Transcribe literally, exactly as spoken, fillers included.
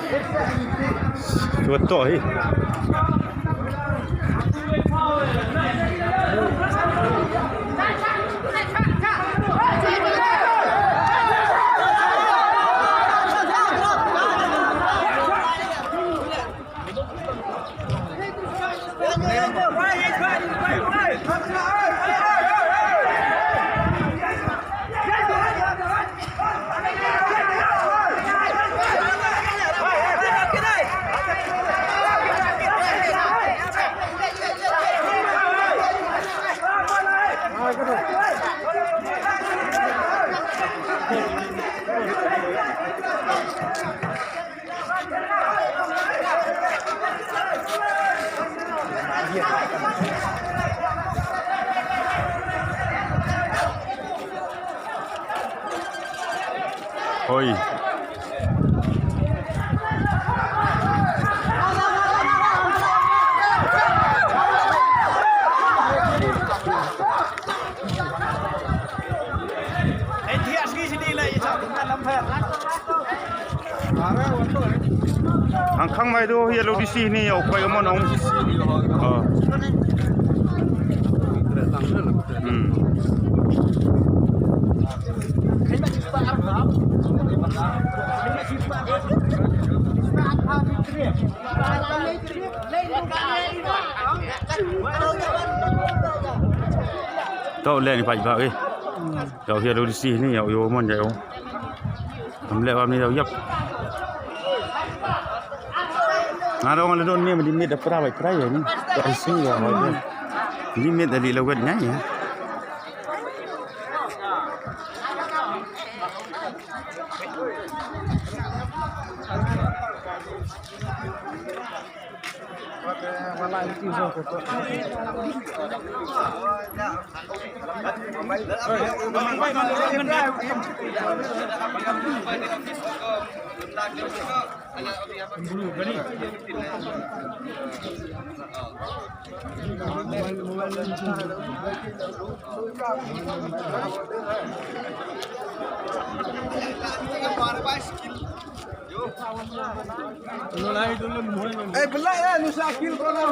Tua toh hi. Hoi. Ang khang mai do yellow D C ni au kai mon ong. Oh. Hmm. To leng paj ba eh. Yau hiar dulu di sini, yau, yau, mon, yau. Am leh bam ni, yau, yap. Nga dong le don ni, di mit da pra bai pra ya ni. Ka isi ya, di mit da li lawet nya ya. Eh, belai eh, nusa akil kau dah.